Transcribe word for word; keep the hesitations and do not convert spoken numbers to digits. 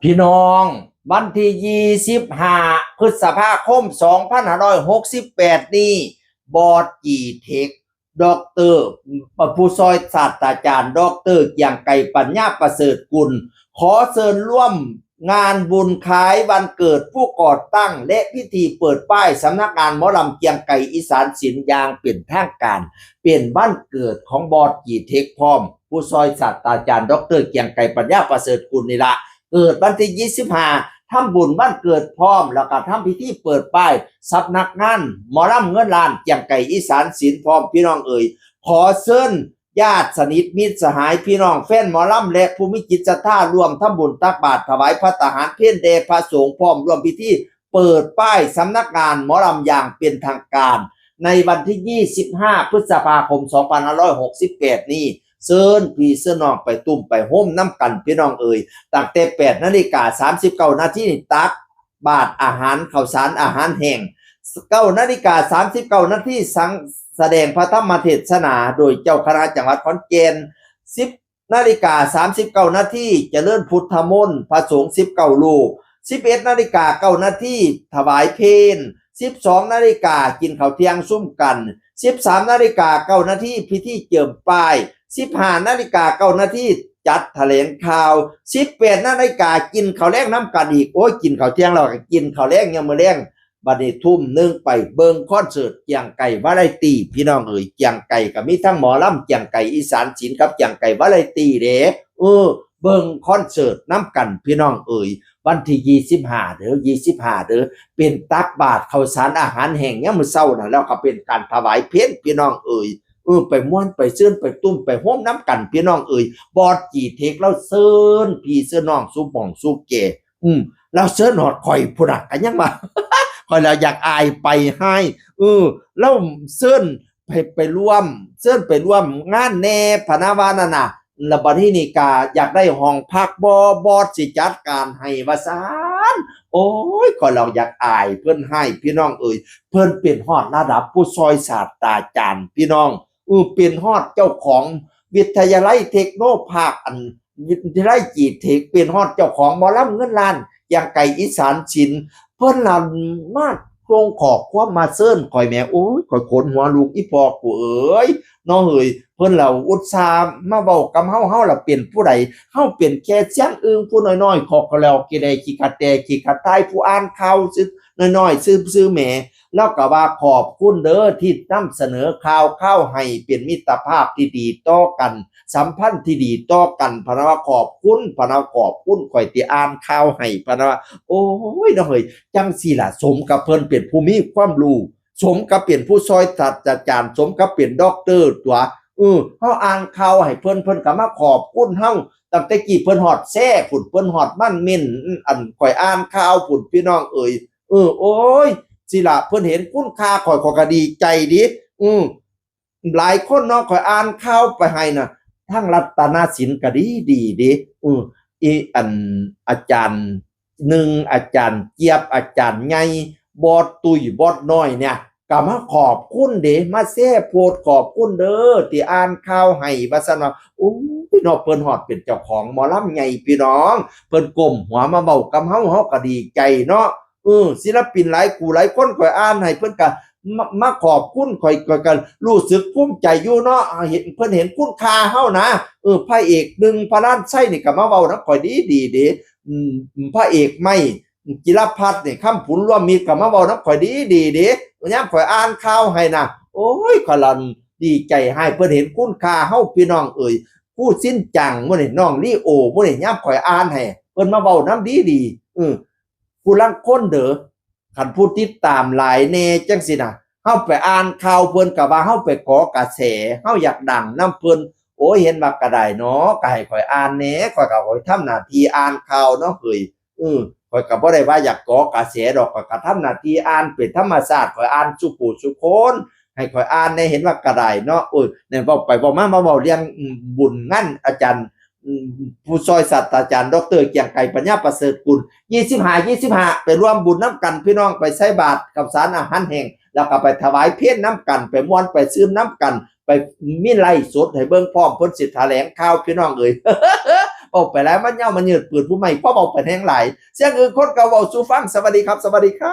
พี่น้อง วันที่ยี่สิบห้า พฤษภาคม สองพันห้าร้อยหกสิบแปด นี้ บอสจีเทค ด็อกเตอร์ ผู้ซอยศาสตราจารย์ ด็อกเตอร์ เกียงไกร ปัญญาประเสริฐกุล ขอเชิญร่วมงานบุญคล้ายวันเกิดผู้ก่อตั้ง และพิธีเปิดป้ายสำนักงานหมอลำเกียงไกรอีสานศิลป์อย่างเป็นทางการ เป็นวันเกิดของบอสจีเทคพร้อม ผู้ซอยศาสตราจารย์ ด็อกเตอร์ เกียงไกร ปัญญาประเสริฐกุลนี่ละ เกิดวันที่ยี่สิบห้า ทำบุญวันเกิดพร้อม แล้วก็ทำพิธีเปิดป้ายสำนักงานหมอลำเงินล้านเกียงไกรอีสานศิลป์พร้อม พี่น้องเอ๋ย ขอเชิญญาติสนิทมิตรสหายพี่น้องแฟนหมอลำและผู้มีจิตศรัทธาร่วมทำบุญตักบาตรถวายภัตตาหารเพลแด่พระสงฆ์พร้อมร่วมพิธีเปิดป้ายสำนักงานหมอลำอย่างเป็นทางการ ในวันที่ยี่สิบห้า พฤษภาคม สองพันห้าร้อยหกสิบแปด นี้ เชิญพี่เชิญน้องไปตุ้มไปโฮมนำกันพี่น้องเอ๋ย ตั้งแต่ แปดนาฬิกาสามสิบเก้านาที ตักบาตรอาหารข้าวสารอาหารแห้ง เก้านาฬิกาสามสิบเก้านาที สังแสดงพระธรรมเทศนาโดยเจ้าคณะจังหวัดขอนแก่น สิบนาฬิกาสามสิบเก้านาที เจริญพุทธมนต์พระสงฆ์สิบเก้ารูป สิบเอ็ดนาฬิกาเก้านาที ถวายเพล สิบสองนาฬิกากินข้าวเที่ยงซุ่มกัน สิบสามนาฬิกาเก้านาที พิธีเจิมป้าย สิบห้านาฬิกาเก้านาที จัดแถลงข่าว สิบแปดนาฬิกากินข้าวแลงนำกันอีก โอ้ย กินข้าวเที่ยงแล้วก็กินข้าวแลงยามมื้อแลง บัดนี้ทุ่มหนึ่งไปเบิ่งคอนเสิร์ตเกียงไกรวาไรตี้ พี่น้องเอ๋ย เกียงไกรก็มีทั้งหมอลำเกียงไกรอีสานศิลป์กับเกียงไกรวาไรตี้เด้ เออ เบิ่งคอนเสิร์ตนำกันพี่น้องเอ๋ย วันที่ยี่สิบห้าเด้อ ยี่สิบห้าเด้อ เป็นตักบาตรข้าวสารอาหารแห้งยามมื้อเช้าน่ะ แล้วก็เป็นการถวายเพลพี่น้องเอ๋ย เออ ไปม่วนไปซื่นไปตุ้มไปโฮมนำกันพี่น้องเอ๋ย บอสจีเทคลาวเชิญพี่เชิญน้องสู่หม่องสู่แก่ อืม ลาวเชิญฮอดข่อยพุ้นน่ะ ก็ยังว่า ข่อยแล้วอยากอายไปหาย เออ ลาวเชิญไป ไปร่วม เชิญไปร่วมงานแหน่ พะนะว่านั่นน่ะ แล้วบัดนี้นี่ก็อยากได้ห้องพักบ่ บอสสิจัดการให้ ว่าซั้น โอ้ย ข่อยแล้วอยากอายเพิ่นหาย พี่น้องเอ๋ย เพิ่นเป็นฮอดระดับผู้ซอยศาสตราจารย์ พี่น้อง เออ เป็นฮอดเจ้าของวิทยาลัยเทคโนภาค อัน วิทยาลัยจีเทค เป็นฮอดเจ้าของหมอลำเงินล้านเกียงไกรอีสานศิลป์ เพิ่นละมาส่งข้อความมาเชิญข่อยแหม โอ้ย ข่อยขนหัวลุก อีพ่อกูเอ๋ย เนาะเฮ้ย เพิ่นละอุตส่าห์มาเว้ากับเฮา เฮาละเป็นผู้ใด เฮาเป็นแค่เสียงอึ่งผู้น้อยๆ ขอกะแลวกิเลขี้ขะแตขี้ขะตาย ผู้อ่านข่าวซื่อน้อยๆ ซื่อๆ แหม แล้วก็ว่าขอบคุณเด้อที่นำเสนอข่าว ข่าวให้เป็นมิตรภาพที่ดีต่อกัน สัมพันธ์ที่ดีต่อกัน พะนะว่าขอบคุณ พะนะว่าขอบคุณ ข่อยที่อ่านข่าวให้ พะนะว่า โอ้ย เนาะเฮ้ย จังซี่ล่ะ สมกับเพิ่นเป็นผู้มีความรู้ สมกับเป็นผู้ซอยศาสตราจารย์ สมกับเป็นด็อกเตอร์ตัว เออ เฮาอ่านข่าวให้เพิ่น เพิ่นก็มาขอบคุณเฮา ตั้งแต่กี้เพิ่นฮอดแซ่พุ้น เพิ่นฮอดมันเม่น อันข่อยอ่านข่าวพุ้น พี่น้องเอ๋ย เออ โอ้ย สิล่ะ เพิ่นเห็นคุณค่าข่อย ข่อยก็ดีใจเด้ อือ หลายคนเนาะ ข่อยอ่านข่าวไปให้น่ะ ทั้งรัตนศิลป์ก็ดีดีเด้ อือ อีอันอาจารย์หนึ่ง อาจารย์เจี๊ยบ อาจารย์ใหญ่ บอสตุ้ย บอสน้อยเนี่ย ก็มาขอบคุณเด้ มาแซ่โพสต์ขอบคุณเด้อ ที่อ่านข่าวให้ ว่าซั่นว่า โอ้ย เนาะ เพิ่นฮอดเป็นเจ้าของหมอลำใหญ่พี่น้อง เพิ่นก้มหัวมาเว้ากับเฮา เฮาก็ดีใจเนาะ เออ ศิลปินหลายคู่หลายคนข่อยอ่านให้เพิ่นก็มา มาขอบคุณข่อย ข่อยก็รู้สึกภูมิใจอยู่เนาะ เห็น เพิ่นเห็นคุณค่าเฮานะ เออ พระเอกหนึ่ง พระลานไชยนี่ก็มาเว้านำข่อยดีดีเด้ อืม พระเอกใหม่ จิรพัฒน์นี่ คำผุนร่วมมิตรก็มาเว้านำข่อยดีดีเด้ ยามข่อยอ่านข่าวให้นะ โอ้ย ข่อยละดีใจให้เพิ่นเห็นคุณค่าเฮาพี่น้องเอ๋ย ครูชินจังหมู่นี่ น้องลีโอหมู่นี่ ยามข่อยอ่านให้ เพิ่นมาเว้านำดีดี เออ ผู้ลางคนเด้อ คันผู้ติดตามหลายแหน่จังซี่นะ เฮาไปอ่านข่าวเพิ่นก็ว่าเฮาไปก่อกระแส เฮาอยากดังนำเพิ่น โอ้ย เห็นว่าก็ได้เนาะ ก็ให้ข่อยอ่านแหน่ ข่อยก็ข่อยทำหน้าที่อ่านข่าวเนาะเฮ้ย เออ ข่อยก็บ่ได้ว่าอยากก่อกระแสดอก ข่อยก็ทำหน้าที่อ่านเป็นธรรมชาติ ข่อยอ่านสู่ผู้สู่คน ให้ข่อยอ่านแหน่ เห็นว่าก็ได้เนาะ เออ เนี่ย เว้าไปเว้ามา มาเว้าเรื่อง อืม บุญงานอาจารย์ อืม ผู้ซอยศาสตราจารย์ ด็อกเตอร์ เกียงไกร ปัญญาประเสริฐกุล ยี่สิบห้า ยี่สิบห้า ไปร่วมบุญนำกันพี่น้อง ไปใส่บาตรข้าวสารอาหารแห้ง แล้วก็ไปถวายเพลนำกัน ไปม่วนไปซื่นนำกัน ไปมีไลฟ์สดให้เบิ่งพร้อม เพิ่นสิแถลงข่าวพี่น้องเอ๋ย เว้าไปหลายมันยาวมันยืด เปิดผู้ใหม่ความเว้าไปแฮงหลาย เสียงอื่นคนก็เว้าสู่ฟัง สวัสดีครับ สวัสดีครับ